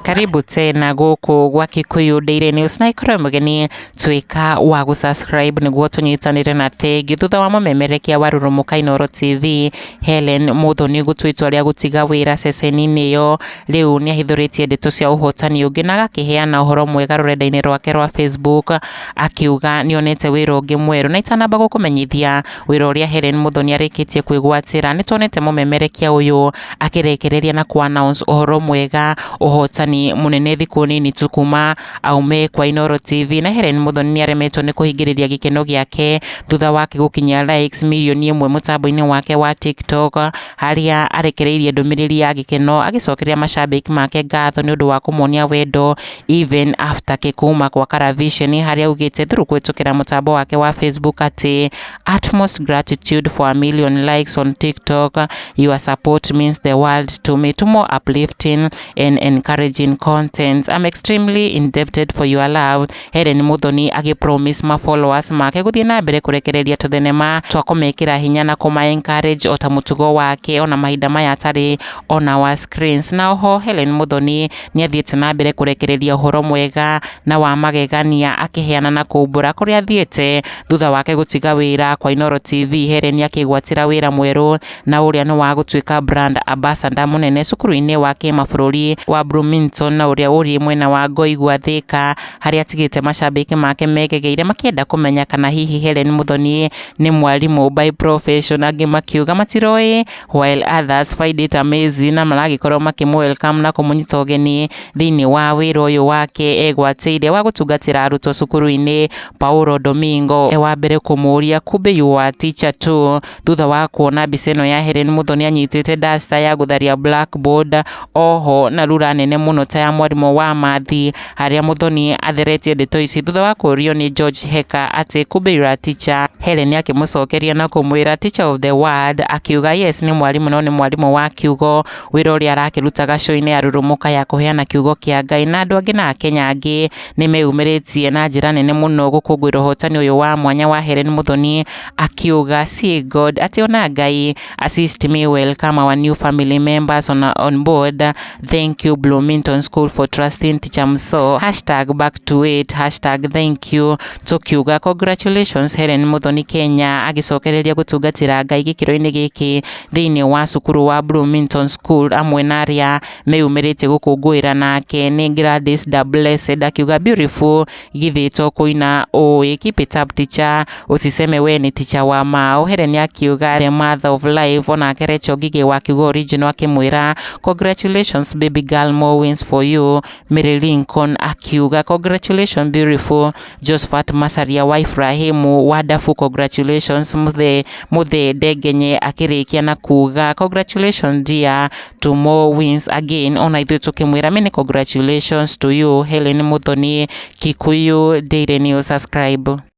Karibu tena gũkũ gwa Kikuyu Daily News, na ikorwo mũgeni tuĩka wa gũsubscribe nĩguo tũnyitanĩre na thengi. Thutha wa mũmemerekia wa Rurumuka Inooro TV Helen Muthoni gũtua itua rĩa gũtiga wĩra ceceni-inĩ ĩyo, rĩu nĩ ahithũrĩtie ndeto cia ũhotani ũngĩ na agakĩheana ũhoro mwega rũrenda-inĩ rwake rwa Facebook, akiuga nĩonete wĩra ũngĩ mwerũ. Na itanamba gũkũmenyithia wĩra ũrĩa Helen Muthoni arĩkĩtie kwĩgwatĩra, nĩ tuonete mũmemerekia ũyũ akĩrekereria na kũ announce ũhoro mwega, ũhotani mũnene thikũ nini tu kuma aume kwa Inooro TV. Na Helen Muthoni nĩ aremetwo nĩ kũhingĩrĩria gĩkeno gĩake thutha wake gũkinyia likes 1 mirioni mũtambo-inĩ wake wa TikTok, harĩa arekereirie ndũmĩrĩri ya gĩkeno agĩcokeria macambĩki make ngatho nĩ ũndũ wa kũmonia wendo even after kĩkuma kwa Karavision, harĩa augĩte through kũhĩtũkĩra mũtambo wake wa Facebook atĩ "Utmost gratitude for a million likes on TikTok. Your support means the world to me. To more uplifting and encouraging content. I'm extremely indebted for your love." Helen Muthoni agĩ promise ma followers make gũthiĩ na mbere kũrekereria tũthenema twa kũmekĩra hinya na kũma encourage ota mũtugo wake ona mahinda maya atarĩ on our screens. Na oho Helen Muthoni nĩ athiĩte na mbere kũrekereria ũhoro mwega na wa magegania, akĩheana na kumbũra kũrĩa athiĩte thutha wake gũtiga wĩra kwa Inooro TV. Helen akĩgwatĩra wĩra mwerũ, na ũrĩa nĩ wa gũtuĩka brand ambassador mũnene cukuru-inĩ wa kĩmabũrũri wa Bloomington, na ũrĩa ũrĩ mwena wa Ngoigua, Thika, harĩa atigĩte macambĩki make megegeire makĩenda kũmenya kana hihi Helen Muthoni nĩ mwarimũ by profession. Angĩ makiuga matiroĩ, while others find it amazing na maragĩkorwo makĩmũ welcome na kũmũnyita ũgeni thĩinĩ wa wĩra ũyũ wake egwatĩire wa gũtungatĩra arutwo cukuru-inĩ. Paulo Domingo e wa mbere kũmũria, "Kumbe you are teacher too?" thutha wa kuona mbica ĩno ya Helen Muthoni anyitĩte duster ya gũtharia blackboard, oho na rura nene mũno ta ya mwarimũ wa mathi, harĩa Muthoni atheretie ndeto ici thutha wa kũũrio nĩ George Heka atĩ, "Kumbe you are teacher?" Helen akĩmũcokeria na kũmwĩra, "Teacher of the word," akiuga yes, nĩ mwarimũ, no nĩ mwarimũ wa kiugo, wĩra ũrĩa arakĩrutaga show-inĩ ya Rurumuka ya kũheana kiugo kĩa Ngai. Na andũ angĩ na Akenya angĩ nĩ meyumĩrĩtie na njĩra nene mũno gũkũngũĩra ũhotani ũyũ wa mwanya wa Helen Muthoni, akiuga, "See God," atĩ ona Ngai "assist me welcome our new family members on board. Thank you, Bloomington School, for trusting Teacher Mso. #BackToIt, #ThankYou." Tukiuga congratulations Helen Muthoni Kenya, agĩcokereria gũtungatĩra Ngai gĩkĩro-inĩ gĩkĩ thĩinĩ wa cukuru wa Bloomington School. Amwe na arĩa meyumĩrĩtie gũkũngũĩra nake nĩ Gladys the Blessed, akiuga, "Beautiful, githĩ to kũina ũĩ? Keep it up, teacher, usiseme we ni teacher wa mao." Helen akiuga, "The mother of life." Onake Rachel Ngigĩ wa Kiugo Original akĩmwĩra, "Congratulations, baby girl, more wins for you." Mary Lincoln akiuga, "Congratulations, beautiful." Josephat Masaria wa Ibrahimu Wonderful, congratulations. Muthe Ndengenye akĩrĩkia na kuga, "Congratulations, dear, to more wins again." Ona ithuĩ tũkĩmwĩra many congratulations to you, Helen Muthoni. Kikuyu Daily News, subscribe.